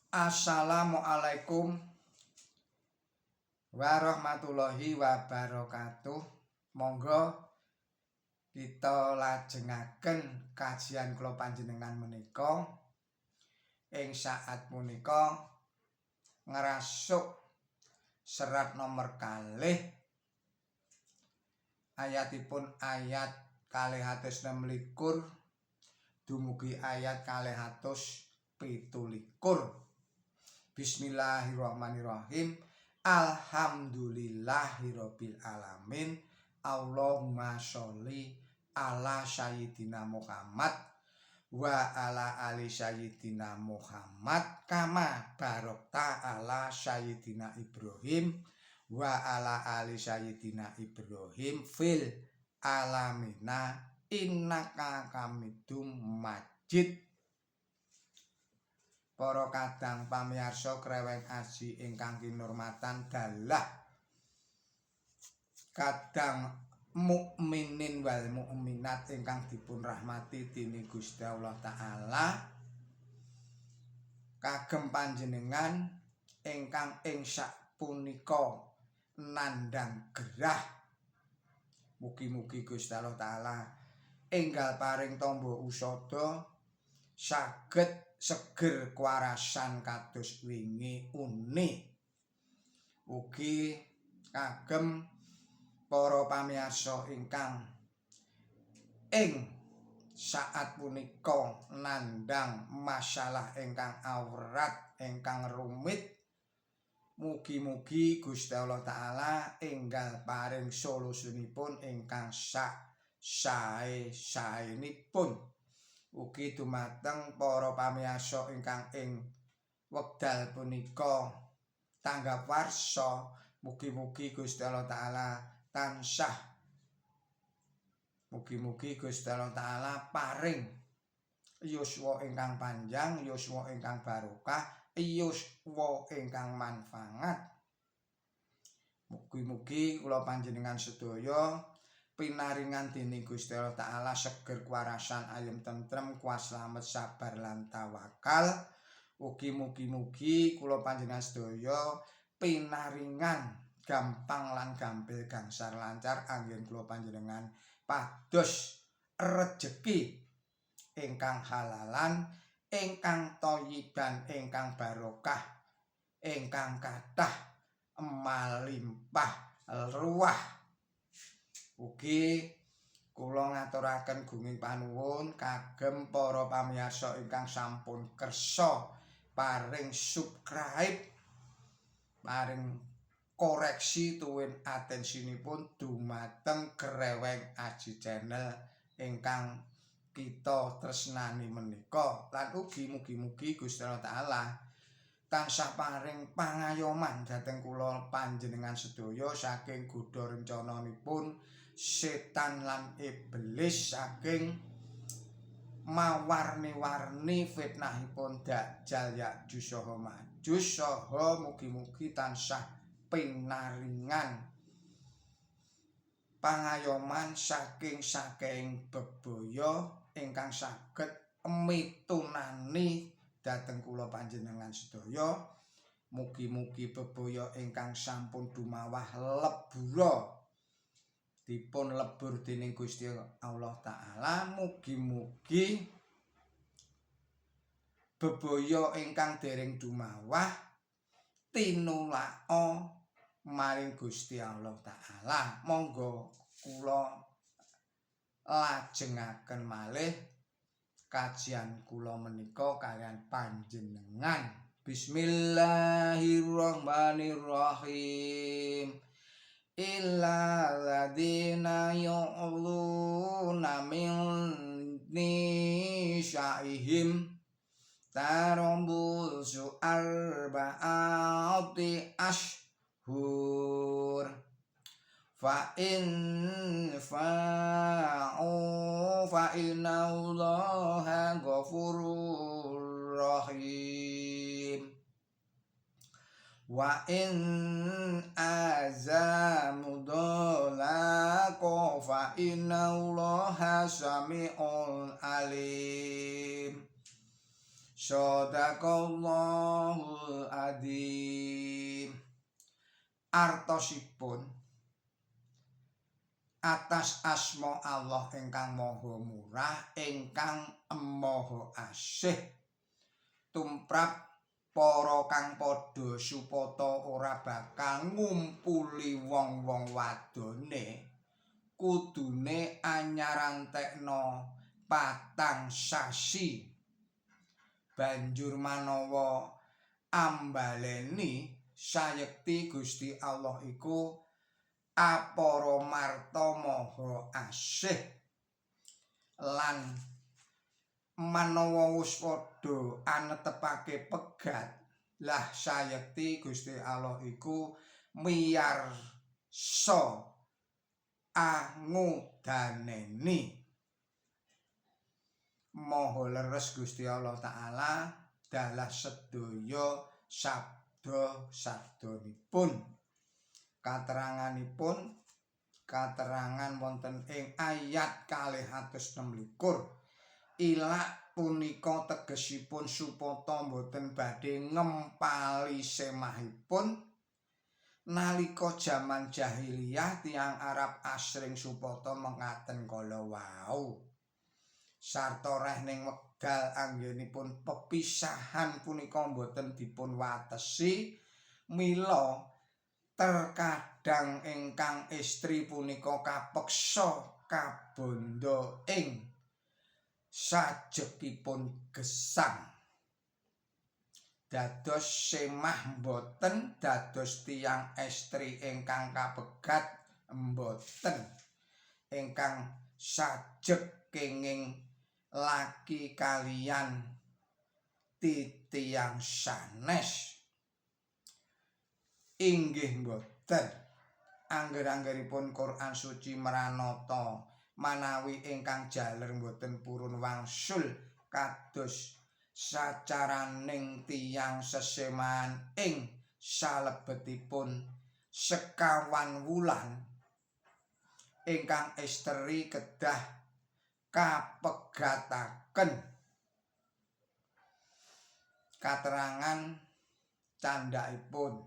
Assalamualaikum warahmatullahi wabarakatuh. Monggo kita lajengaken kajian kula panjenengan menika ing saat punika ngrasuk serat nomor 2, ayatipun ayat 226 dumugi ayat 227. Bismillahirrahmanirrahim. Alhamdulillahirabbil alamin. Allahumma sholli ala sayyidina Muhammad wa ala ali sayyidina Muhammad kama barokta ala sayyidina Ibrahim wa ala ali sayyidina Ibrahim fil alamina innaka hamidum majid. Para kadang pamirsa Kreweng Aji ingkang kinurmatan, dalah kadang mukminin wal mukminat ingkang dipun rahmati dening Gusti Allah Taala, kagem panjenengan ingkang ing sapunika nandhang gerah, mugi-mugi Gusti Allah Taala enggal paring tamba usada, saged seger kuwarasan kados wingi uni. Ugi kagem para pamirsa ingkang ing saat punika nandhang masalah ingkang awrat, ingkang rumit, mugi-mugi Gusti Allah Taala enggal paring solusinipun ingkang sak sae-saenipun. Ugi dumateng para pamirsa ingkang ing wekdal punika tanggap warsa, mugi-mugi Gusti Allah Taala tansah, mugi-mugi Gusti Allah Taala paring yuswa ingkang panjang, yuswa ingkang barokah, yuswa ingkang manfaat. Mugi-mugi kula panjenengan sedaya pinaringan dening Gusti Allah Taala seger kuwarasan, ayem tentrem, kuat slamet, sabar lan tawakal. Ugi mugi-mugi kula panjenengan sedaya pinaringan gampang lan gampil, gangsar lancar anggen kula panjenengan pados rejeki ingkang halalan, ingkang thayyiban, ingkang barokah, ingkang kathah malimpah ruah. Ugi kula ngaturaken gunging panuwun kagem para pamirsa ingkang sampun kersa paring subscribe, paring koreksi tuwin atensinipun dumateng Kreweng Aji Channel ingkang kita tresnani menika. Lan ugi mugi-mugi Gusti Allah Taala tansah paring pangayoman dhateng kula panjenengan sedaya saking godha rencananipun setan lan iblis, saking mawarni-warni fitnahipun Dajjal, Ya'juj saha Ma'juj, saha mugi-mugi tansah pinaringan pangayoman saking saking bebaya ingkang saged mitunani dhateng kula panjenengan sedaya. Mugi-mugi bebaya ingkang sampun dumawah lebura dipun lebur dening Gusti Allah Taala. Mugi-mugi bebaya ingkang dereng dumawah tinulaka maring Gusti Allah Taala. Monggo kula lajengaken malih kajian kula menika kaliyan panjenengan. Bismillahirrahmanirrahim. Illa ladina yu'luna min nisaihim tarabbusu arba'ati ashhur fa in fa'u fa inna Allaha ghafurur rahim. Wa in azamu dalaqa fa inna Allaha sami'un alim. Shadaqallahul adzim. Artosipun atas asma Allah ingkang Maha Murah ingkang Maha Asih, tumrap para kang padha supata ora bakal ngumpuli wong-wong wadone, kudune anyarantekna 4 sasi, banjur manawa ambaleni sayekti Gusti Allah iku apara marta maha asih. Lan manawa wis padha anetepake pegat, lah sayekti Gusti Allah iku miyarsa angudaneni. Maha leres Gusti Allah Ta'ala dalah sedaya sabda-sabdanipun. Kateranganipun katerangan wonten ing ayat 226. Ilak punika tegesipun supata boten badhe ngempali semahipun. Nalika jaman jahiliyah tiyang Arab asring supata mengaten kala wau. Sarta rehning wekdal anggenipun pepisahan punika boten dipun watesi, mila terkadang ingkang estri punika kapeksa kabandha ing sajekipun gesang. Dados semah mboten, dados tiyang estri ingkang kapegat mboten, ingkang sajek kenging laki kalian titiyang sanes inggih mboten. Angger-anggeripun Quran suci meranata manawi ingkang jaler mboten purun wangsul kados sacaraning tiyang sesemahan ing salebetipun 2 wulan, ingkang estri kedah kapegataken. Katerangan candhaipun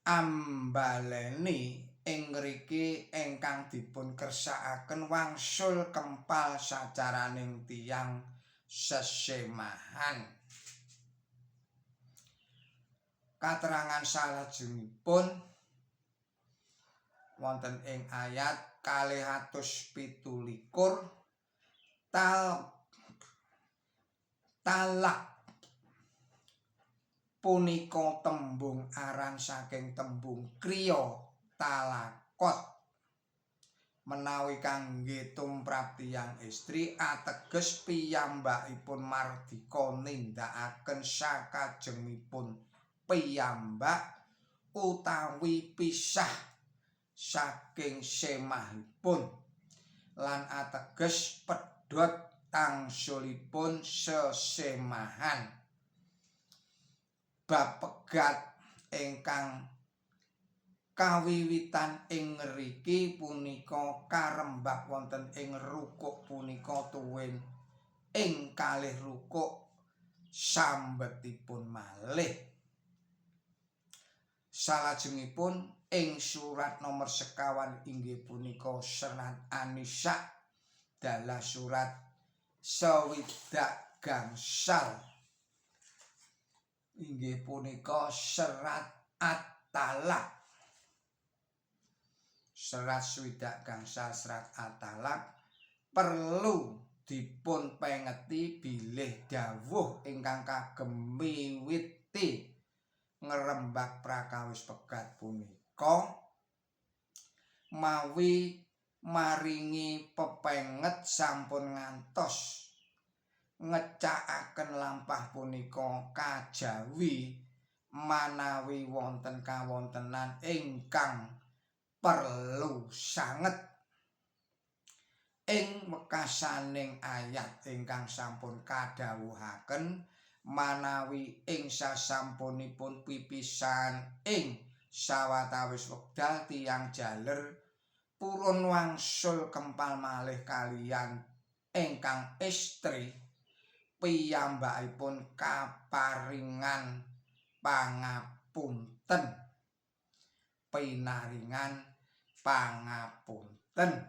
ambaleni ing ngriki ingkang dipun kersakaken wangsul kempal sacaraning tiyang sesemahan. Katerangan salajengipun wonten ing ayat 227, talak punika tembung aran saking tembung kriya talakot. Menawi kangge tumrap tiyang estri ateges piyambakipun mardika nindakaken sakajengipun piyambak utawi pisah saking semahipun, lan ateges pedhot tangsulipun sesemahan. Bab pegat ingkang kawiwitan ing ngriki punika karembak wonten ing rukuk punika tuwin ing kalih rukuk sambetipun malih. Salajengipun ing surat nomor 2 inggih punika serat An-Nisa dalah surat 25 inggih punika serat At-Talaq. Serat 25 serat At-Talaq perlu dipun pengeti bilih dawuh ingkang kagem miwiti ngrembak prakawis pegat punika mawi maringi pepenget sampun ngantos ngecakaken lampah punika kajawi manawi wonten kawontenan ingkang perlu sanget. Ing wekasaning ayat ingkang sampun kadhawuhaken manawi ing sasampunipun pipisan ing sawetawis wekdal tiyang jaler purun wangsul kempal malih kaliyan ingkang estri, piyambakipun kaparingan pangapunten, pinaringan pangapunten,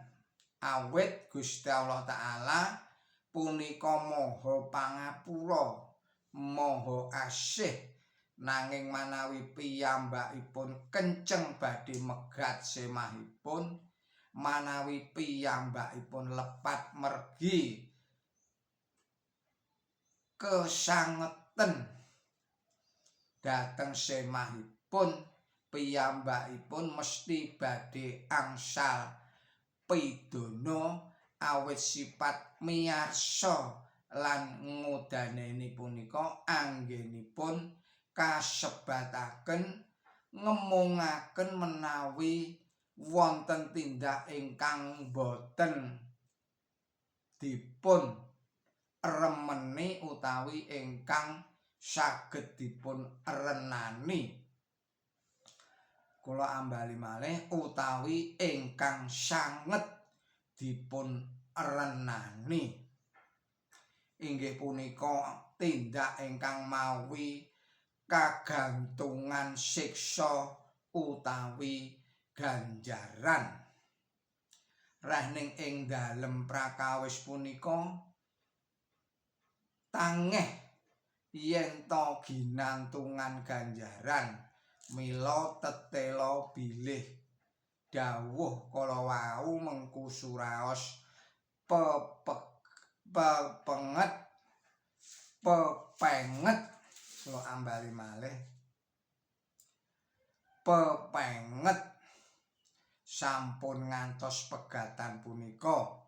awit Gusti Allah Taala punika maha pangapura, maha asih. Nanging manawi piyambakipun kenceng badhe megat semahipun, manawi piyambakipun lepat mergi kesangeten dhateng semahipun, piyambakipun mesti badhe angsal pidana, awit sifat miyarsa lan ngudaneni punika anggenipun kasebataken ngemungaken menawi wonten tindak ingkang boten dipun remeni utawi ingkang saged dipun renani. Kula ambali malih, utawi ingkang sanget dipun renani, inggih punika tindak ingkang mawi kagantungan siksa utawi ganjaran. Rehning ing dalem prakawis punika tangeh yen to ginantungan ganjaran, mila tetela bilih dawuh kala wau mengku suraos pepenget pepenget. Kula ambali malih, pepenget sampun ngantos pegatan punika,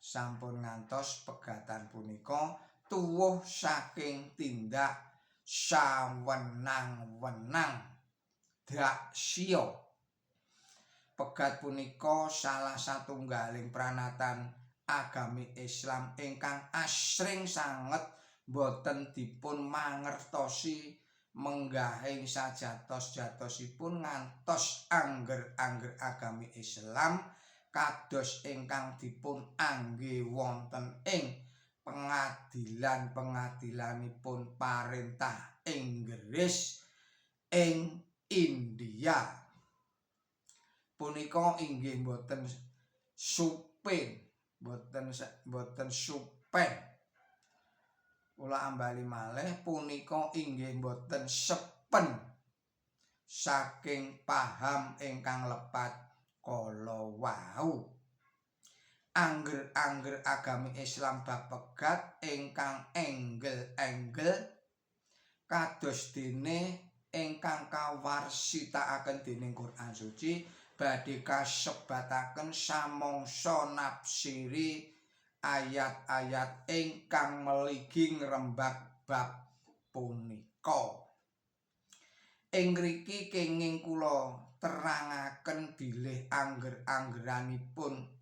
sampun ngantos pegatan punika tuwuh saking tindak sawenang-wenang daksiya. Pegat punika salah satunggaling pranatan agami Islam ingkang asring sanget boten dipun mangertosi menggahing sajatos-jatosipun ngantos angger-angger agami Islam kados ingkang dipun angge wonten ing pengadilan-pengadilanipun parentah Inggris ing India punika inggih boten supin, boten boten supen. Kula ambali malih, punika inggih boten sepen saking paham ingkang lepat kala wau. Angger-angger agami Islam bab pegat ingkang enggel-enggel kados dene ingkang kawarsitakaken dening Quran Suci badhe kasebataken samangsa nafsiri ayat-ayat ingkang meligi ngrembak bab punika. Ing ngriki kenging kula terangaken bilih angger-anggeranipun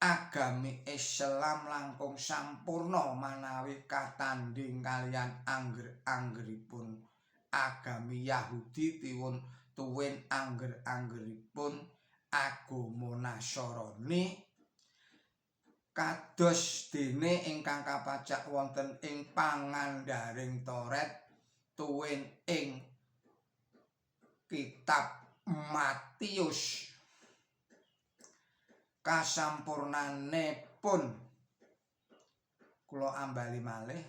agami Islam langkung sampurna manawi katandhing kaliyan angger-anggeripun agami Yahudi tiwun tuwin angger-anggeripun agama Nasrani, kados dene ingkang kapacak wonten ing pangandharing Toret tuwin ing kitab Matius. Kasampurnane pun, kula ambali malih,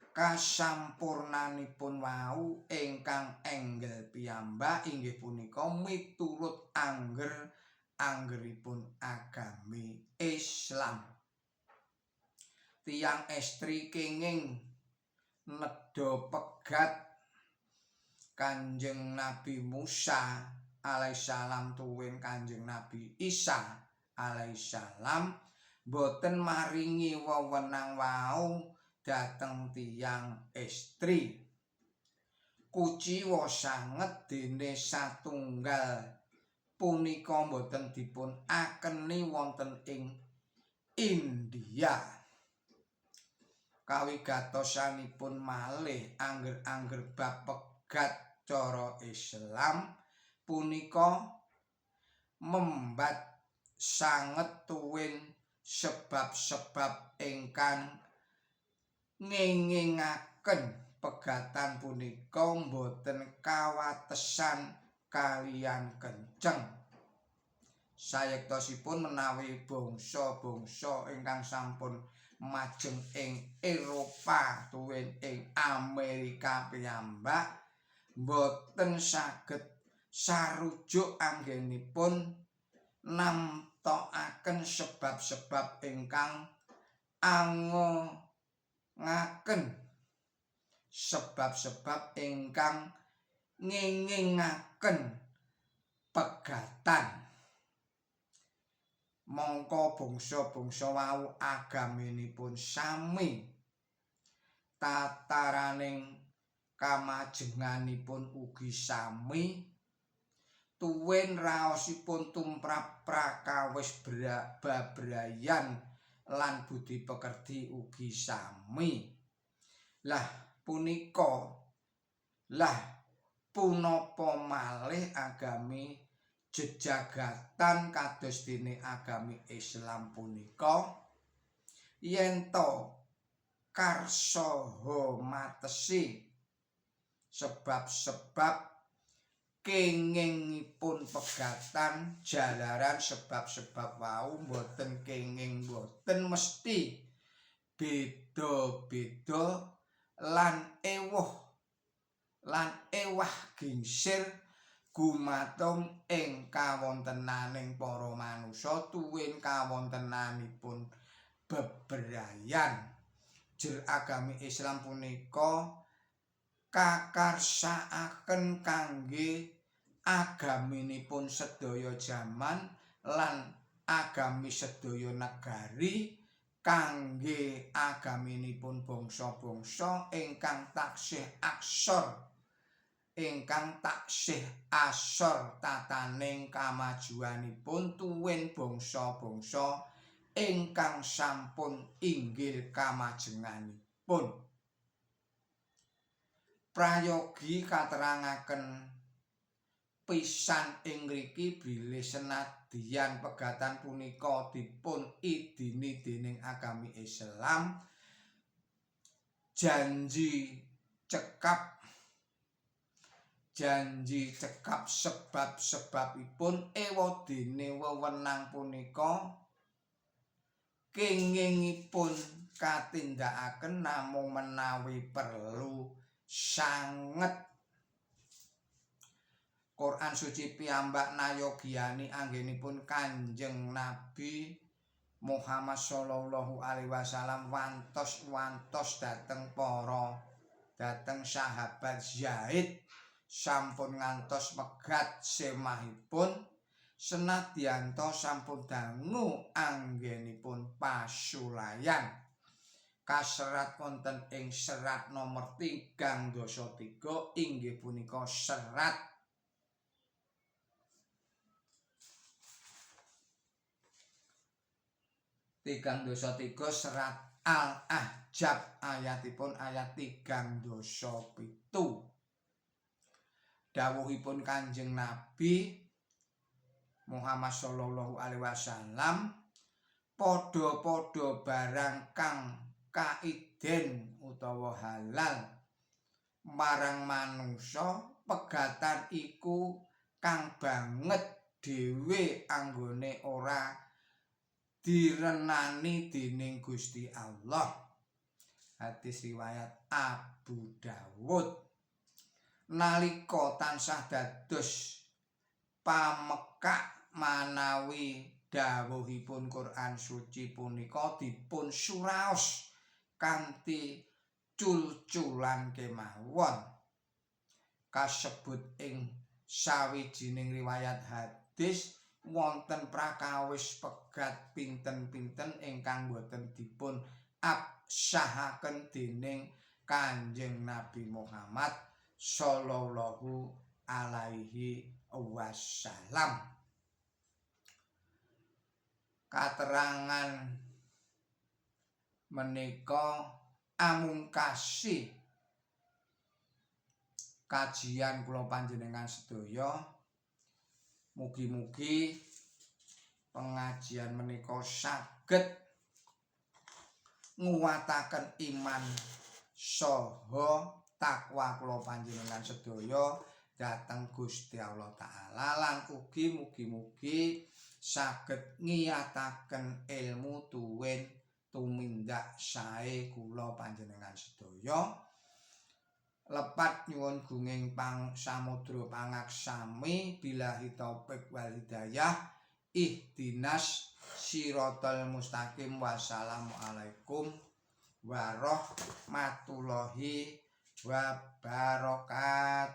kasampurnanipun wau ingkang enggel piyambak inggih punika miturut angger anggeripun agami Islam. Tiyang estri kenging nedha pegat Kanjeng Nabi Musa alaihissalam tuwin Kanjeng Nabi Isa alaihissalam boten maringi wewenang wau dhateng tiyang estri. Kuciwa sanget dene satunggal punika boten dipun akeni wonten ing India. Kawigatosanipun malih, angger-angger bab pegat cara Islam punika membat sanget tuwin sebab-sebab ingkang Ngengingaken pegatan punika boten kawatesan kaliyan kenceng. Sayektosipun menawi bangsa-bangsa ingkang sampun majeng ing Eropa tuwin ing Amerika piyambak boten saged sarujuk anggenipun namtokaken sebab-sebab ingkang angengaken sebab-sebab ingkang ngengingaken pegatan. Mongko bangsa-bangsa wau agaminipun sami, tataraning kamajenganipun ugi sami, tuwin raosipun tumrap prakawis babrayan lan budi pekerti ugi sami. Lah punika, lah punapa malih agami jejagatan kados dene agami Islam punika yen to karsaha matesi sebab-sebab kengingipun pegatan jalaran sebab-sebab wau boten kenging boten mesti beda-beda lan ewuh lan ewah gingsir gumatung ing kawontenaning para manusa tuwin kawontenanipun bebrayan. Jer agami Islam punika kakarsakaken kangge agaminipun sedaya jaman lan agami sedaya negari kangge agaminipun bangsa-bangsa ingkang taksih aksor ingkang taksih asor tataning kamajuanipun tuwin bangsa-bangsa ingkang sampun inggil kamajenganipun. Prayogi katerangaken pisan ing ngriki bilih senadyan pegatan punika dipun idini dening agami Islam, janji cekap sebab-sebabipun ewadene wewenang punika kengingipun katindakaken namung menawi perlu sanget. Quran suci piyambak nayogiyani anggenipun Kanjeng Nabi Muhammad sallallahu alaihi wasallam wantos-wantos dhateng para dhateng sahabat Zaid sampun ngantos megat semahipun senadyanto sampun dangu anggenipun pasulayan. Kaserat wonten ing serat nomor 33 inggih punika serat 33 serat Al-Ahzab ayatipun ayat 37. Dawuhipun Kanjeng Nabi Muhammad sallallahu alaihi wasallam, padha-padha barang kang kaiden utawa halal marang manungsa, pegatan iku kang banget dhewe anggone ora direnani dening Gusti Allah. Hadis riwayat Abu Dawud. Nalika tansah dados pamekak manawi dawuhipun Quran suci punika dipun suraos kanthi cul-culan kemawon. Kasebut ing sawijining riwayat hadis wonten prakawis pegat pinten-pinten ingkang boten dipun absahaken dening Kanjeng Nabi Muhammad sallallahu alaihi wasallam. Katerangan menika amungkasi kajian kula panjenengan sedaya. Mugi-mugi pengajian menika saged Nguwataken iman saha takwa kula panjenengan sedaya dhateng Gusti Allah Taala, lan ugi mugi-mugi saged ngiyataken ilmu tuwin tumindak sae kula panjenengan sedaya. Lepat nyuwun gunging pang samudra pangaksami, billahi taufik wal hidayah, ihdinas siratal mustaqim, wassalamualaikum warahmatullahi wabarakatuh.